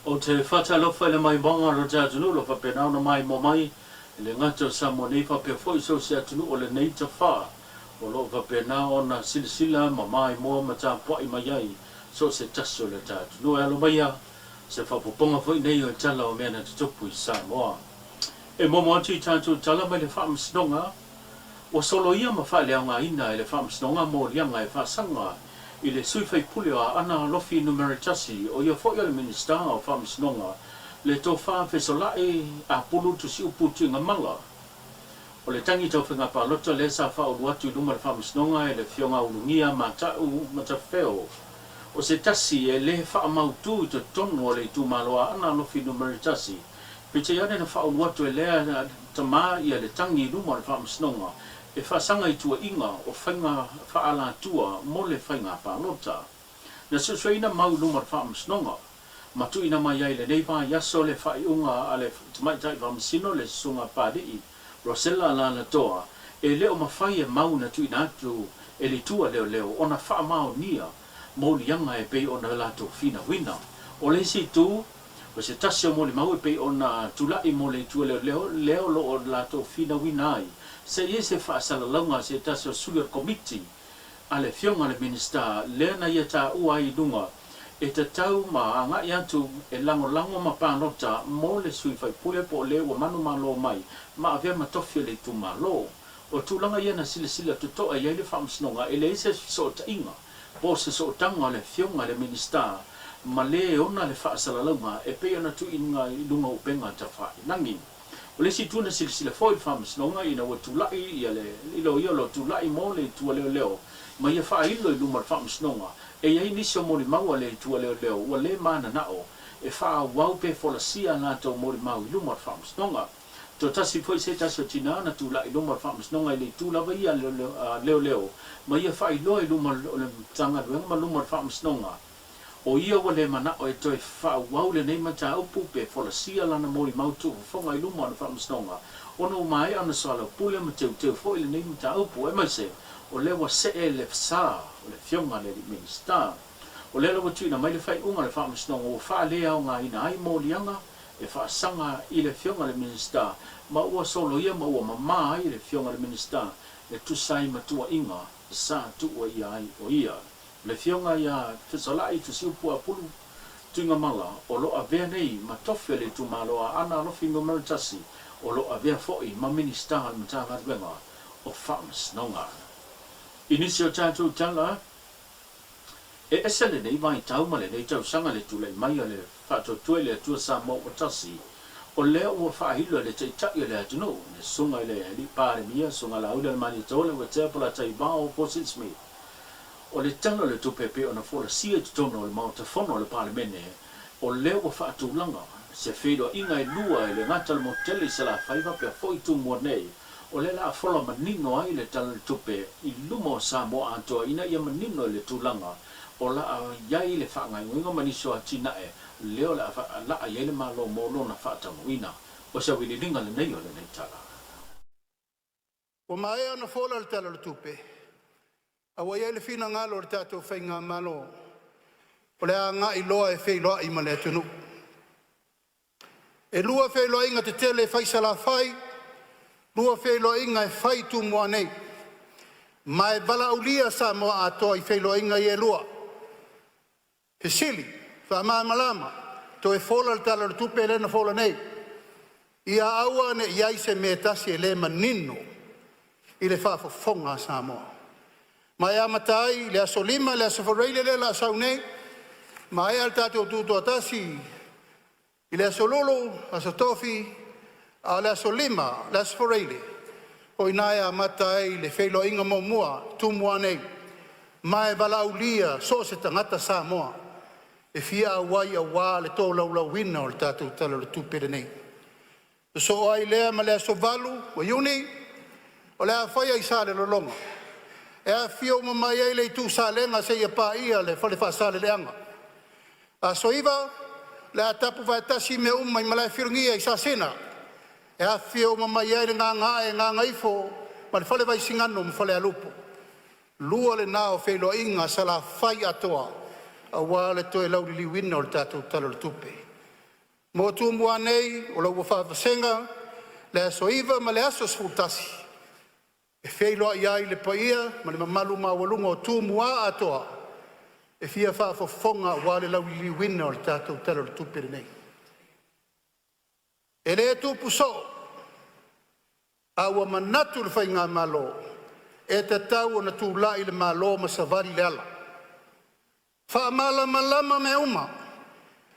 Ou te faatalofa i le maimoaga o lo ta atunuu o lo o faapena ona maimoa mai e le gata o Samoa nei faapea foi so o se atunuu o lenei tafā o lo o faapena ona silasila ma maimoa ma tapuai mai ai so o se tasi o le ta atunuu. E alo maia se faaopoopoga foi nei o le tala o mea na tutupu i Samoa. E momo atu i tatou tala mai le Faamasinoga Ua soloia ma faaleaogaina e le Faamasinoga moliaga e faasaga i le sui faipule o Aana Alofi Numera Tasi, o ia foi o le Minisita o Faamasinoga, le Tofa Fesola'i Apulu Tusiupu Tuigamala. O le tagi tau faiga palota lea sa faaulu atu i luma o le Faamasinoga e le Afioga Ulugia Mata'u Matafeo, o se tasi e le faamautu i totonu o le itumalo Aana Alofi Numera Tasi, Peitai ane na faaulu atu e lea tama ia le tagi i luma o le Faamasinoga e faasaga i tuuaiga o faiga faaalatua mo le faiga palota. Na suesueina mau i luma o le Faamasinoga, ma tuuina mai ai i lenei vaiaso le faaiuga a le Tamaitai Faamasino le Susuga Papali'i Rosella Alaalatoa e le o mafai e mau na tuuina atu e le itu a leoleo ona faamaonia moliaga e pei ona latou finauina. O le isi itu, O se tasi o molimau e pei ona tulai mo le itu leoleo lea o lo o latou finauina ai, se i ai se faasalalauga a se tasi o sui o le Komiti a le Afioga i le Minisita lea na ia taua ai i luga e tatau ma agai atu e lagolago ma palota mo le sui faipule po o le ua manumalo mai ma avea ma tofi o le itumalo. O tulaga ia na silasila totoa i ai le Faamasinoga e leai se fesootaiga po o se sootaga o le Afioga i le Minisita ma le e ona le faasalalauga e pei ona tuuina i luga o upega tafailagi. O le isi itu na silasila foi le Faamasinoga ina ua tulai ia le loia o lo o tulai mo le itu a leoleo ma ia faailo i luma o le Faamasinoga e i ai nisi o molimau a le itu a leoleo ua le mananao e faaauau pe folasia a latou molimau i luma o le Faamasinoga. Toatasi foi se tasi o tina na tulai i luma o le Faamasinoga i le itu lava ia a leoleo ma ia faailoa i luma o le Matagaluega ma luma o le Faamasinoga o ia ua le manao e toe faaauau lenei mataupu pe folasia lana molimau tuufofoga i luma o le Faamasinoga ona ua maea ona soalaupule ma teuteu foi lenei mataupu aemaise o lea ua see le sa o le Afioga i le Alii Minisita. O lea la ua tuuina mai le faaiuga a le Faamasinoga ua faaleaogaina ai moliaga e faasaga i le Afioga i le Minisita ma ua soloia ma ua mamā ai le Afioga i le Minisita e tusa ai ma tuuaiga sa tuuaia ai o ia. O le Afioga ia Fesola'i Tusiupu Apulu Tuigamala o lo o avea nei ma tofi o le itumalo Aana Alofi Numera Tasi o lo o avea foi ma Minisita o le Matagaluega o Faamasinoga. I nisi o tatou tala, E ese lenei vaitau ma lenei tausaga le tulai mai o le Faatuatua i le Atua Samoa ua tasi, o lea ua faailo e le Taitai o le atunuu, le Susuga i le Alii Palemia, Susuga Laaulialemalietoa Leuatea Polataivao Fosi Smith. O le Tala o le Tupe e pei ona folasia i totonu o le Maota Fono o le Palemene, o lea ua faatulaga se feiloaiga e lua e le gata o le motu tele i Salafai faapea foi Tumua nei, O lea la a fola manino ai le Tala o le Tupe i luma o Samoa atoa ina ia manino i le tulaga o la a i ai le faagaoioiga ma nisi o atinae lea o le a laa i ai le Malo mo lona faataunuuina. O se auiliiliga lenei o lenei tala. Ua maea ona fola le Tala o le Tupe, a ua i ai le finagalo o le tatou faigamalo o le a agai loa e feiloai ma le atunuu. E 2 feiloaiga tetele e fai i Salafai, 2 feiloaiga e fai i Tumua nei, ma e valaaulia Samoa atoa i feiloaiga ia e lua. Fesili, faamalamalama, toe fola le Tala o le Tupe lea na fola nei. Ia aua ne i i ai se mea e tasi e le manino i le faafofoga a Samoa. Ma e amata ai i le aso Lima le Aso Faraile lea o le a sau nei, maea le tatou tutoatasi i le aso Lulu, aso Tofi, a o le aso Lima le Aso Faraile, o i ina e amata ai le feiloaiga muamua i Tumua nei, ma e valaaulia so o se tagata Samoa e fia auai aua le tolaulauina o le tatou Tala o le Tupe lenei. Sosoo ai lea ma le aso 8 Iuni o le a faia i Salelologa e afifio uma mai ai le Itu Salega seia paia le Fale Faasaleleaga. Aso 9 o le a tapu faatasi mea uma i Malaefilogia i Sasina e afifio uma mai ai le Gagaae, Gagaifo ma le Fale Vaisigano ma Falealupo. Lua lena o feiloaiga a Salafai atoa aua le toe lauliliuina o le tatou Tala o le Tupe. Mo Tumua nei, o lo o ua faavasega le aso 9 ma le aso 11 e feiloai ai le paia ma le mamalu maualuga o Tumua atoa e fia faafofoga aua le lauliliuina o le tatou Tala o le Tupe lenei. E le tupu soo, a ua manatu le Faigamalo e tatau ona tulai le Malo ma savali le ala, faamalamalama mea uma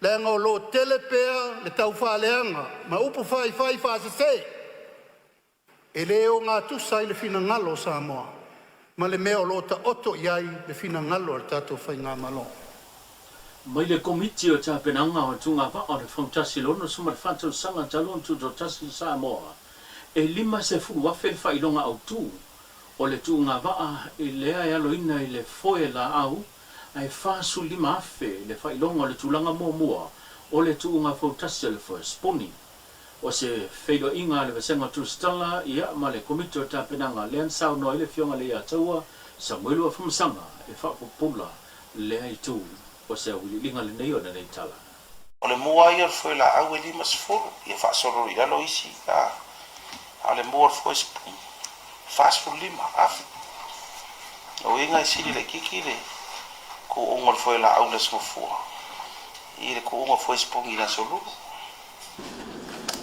leaga o lo o tele pea le taufaaleaga ma upu faifai faasese e le ogatusa ai le finagalo o Samoa ma le mea o lo o taoto i ai le finagalo o le tatou Faigamalo. Mai le Komiti o Tapenaga o Tuugavaa o le Fontasi i le 64 tausaga talu ona tutoatasi Samoa, e 50,000 le faailoga autu o le tuugavaa i lea e aloina i le foe laau, ae 45,000 le faailoga o le tulaga muamua o le tuuga fautasi o le foe sipuni. O se feiloaiga a le Vasega Tusitala ia ma le Komiti o Tapenaga lea na saunoa ai le Afioga i le Leiataua Samuelu Afamasaga e faapupula lea itu. O se auiliiliga lenei o lenei tala. O le mua ia o le foe laau e 50, ia faasolo i lalo isi, a o le mua o le foe sipuni, 45,000. O uiga e sili laitiiti le kuuga o le foe laau i le Aso Gafua i le kuuga o foe sipuni i le Aso Lulu.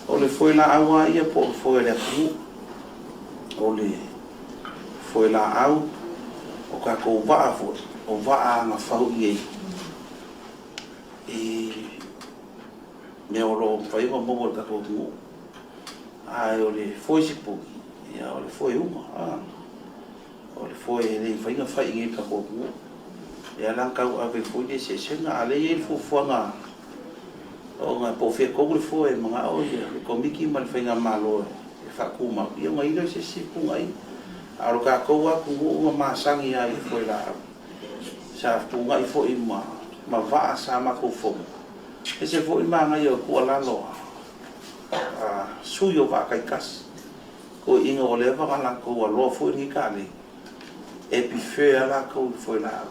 O le foe laau lava ia po o le foe a le atunuu, o le foe laau o tatou vaa foi, o vaa agafau i ai i mea o lo o mafai ona maua e le tatou atunuu. Ae o le foe sipuni, ia o le foe uma, o le foe e le mafai ona fai i inei i le tatou atunuu. Lea la na tau ave ai foi le eseesega, a o lea e i ai le fuafuaga ona po o fea tonu le foe e manao le Komiti ma le Faigamalo e faatumau, ia ona i ai lea o se isi fetuunaiga. A o le tatou lava atunuu na masani lava i le foe laau. Sa fetuunai foi ma vaa sa matou fono, e ese foi le manaia o le tuualalo a sui o vaa taitasi, toeaiina ua leva ona latou aloa foi lenei kalei, e prefer lava latou i le foe laau.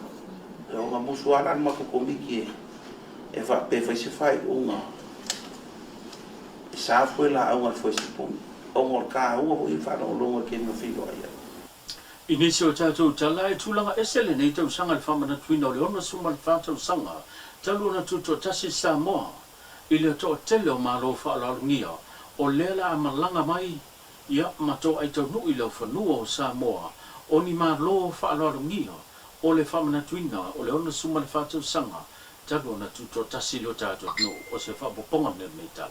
Ona musu lava la le matou Komiti e faapea e fai se faaiuga e sa foe laau na i le foe sipuni, ona o le taua foi o le faalogologo i le taimi na feiloai ai. I nisi o tatou tala, e tulaga ese lenei tausaga i le faamanatuina o le 64 tausaga talu ona tutoatasi Samoa i le toatele o Malo faaaloalogia o lea la a malaga mai ia ma toai taunuu i le laufanua o Samoa o ni Malo faaaloalogia o le faamanatuina o le 64 tausaga talu ona tutoatasi lo tatou atunuu. O se faaopoopoga lenei o lenei tala.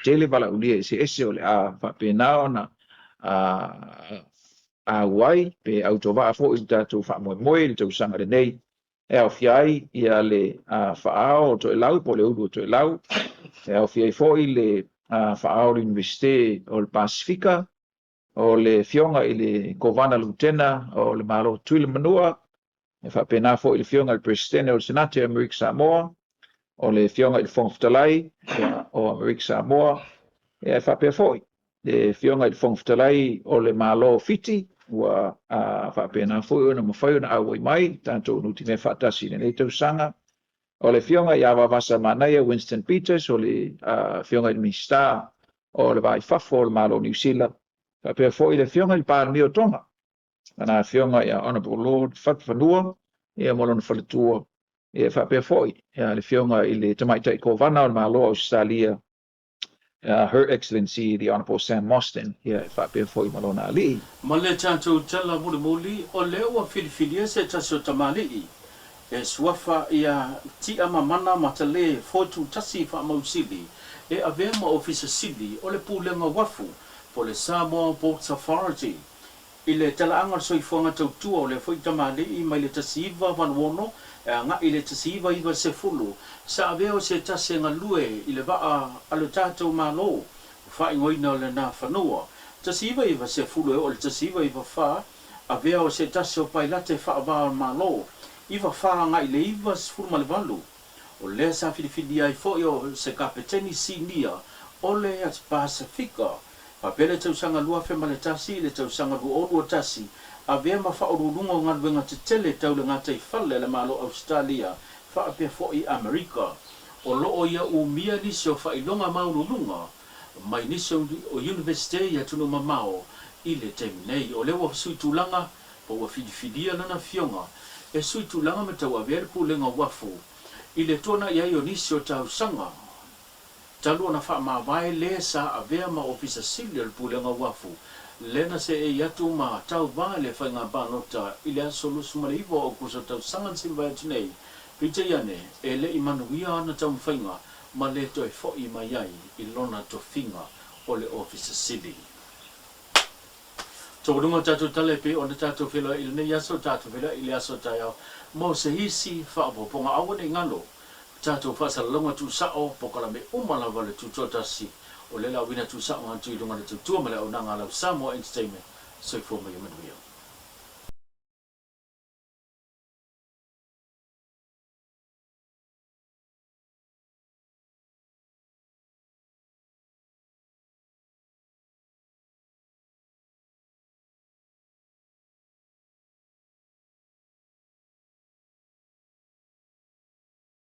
Tele valaaulia eseese o le a faapena ona auai pe autovaa foi i le tatou faamoemoe i le tausaga lenei, e aofia ai le faaao o Toelau po o le ulu o Toelau, e aofia ai foi le faaao o le Iunivesite o le Pasifika, o le Afioga i le Kovana Lutena o le Malo o Tutuila Manua, e faapena foi le Afioga i le Peresetene o le Senate o Amerika Samoa, o le Afioga i le Fofoga Fetalai o Amerika Samoa, e faapea foi le Afioga i le Fofoga Fetalai o le Malo o Fiti, ua faapena foi ona mafai ona auai mai tatou nutimea faatasi i lenei tausaga. O le Afioga ia Vavasa Manaia Winston Peters, o le Afioga i le Minisita o le Va i Fafo o le Malo o Niu Sila, faapea foi le Afioga i le Palemia o Tonga, lana Afioga ia Honourable Lord Fatufanua ia ma lona faletua, ia faapea foi le Afioga i le Tamaitai Kovana o le Malo o Ausetalia, Her Excellency the Honourable Sam Mostyn, ia e faapea foi ma lona alii. Ma le tatou tala mulimuli, o lea ua filifilia se tasi o tamalii e suafa ia Tiamamana Matale Fotu Tasi Faamausili e avea ma Ofisa Sili o le Pulega Uafu po o le Samoa Ports Authority. I le talaaga o le soifuaga tautua o lea foi tamalii mai le 1986 e agai i le 1990, sa avea o se tasi e galue i le vaa a lo tatou Malo ua faaigoaina o le Nafanua. 1990 e oo i le 1994, avea o se tasi o pailate faava o le Malo, 94 agai i le 98, o lea sa filifilia ai foi o se kapeteni sinia o le Pasifika. Faapea le tausaga 2001 i le tausaga 2021, avea ma faauluuluga o galuega tetele tau le gataifale a le Malo o Ausetalia faapea foi Amerika. O lo o ia umia nisi o faailoga maualuluga mai nisi o Iunivesite i atunuu mamao i le taimi nei. O lea ua sui tulaga po ua filifilia lana afioga e sui tulaga ma tauavea le Pulega o Uafu i le tuanai ai o nisi o tausaga talu ona faamavae le sa avea ma Ofisa Sili o le Pulega o Uafu lea na seei atu ma tauva le faiga palota i le aso 29 o Aokuso tausaga na sili vae atu nei. Peitai ane, e le i manuia ana taumafaiga ma le toe fo'i mai ai i lona tofiga o le Ofisa Sili. Taualuga o tatou tala e pei ona tatou feiloai i lenei aso, tatou feiloai i le aso taeao mo se isi faaopoopoga. Aua ne i galo tatou faasalalauga tuusao polokalame uma lava le Tutoatasi o lea le auina tuusao atu i luga o le tautua ma le auaunaga a lau Samoa Entertainment. Soifua ma ia manuia.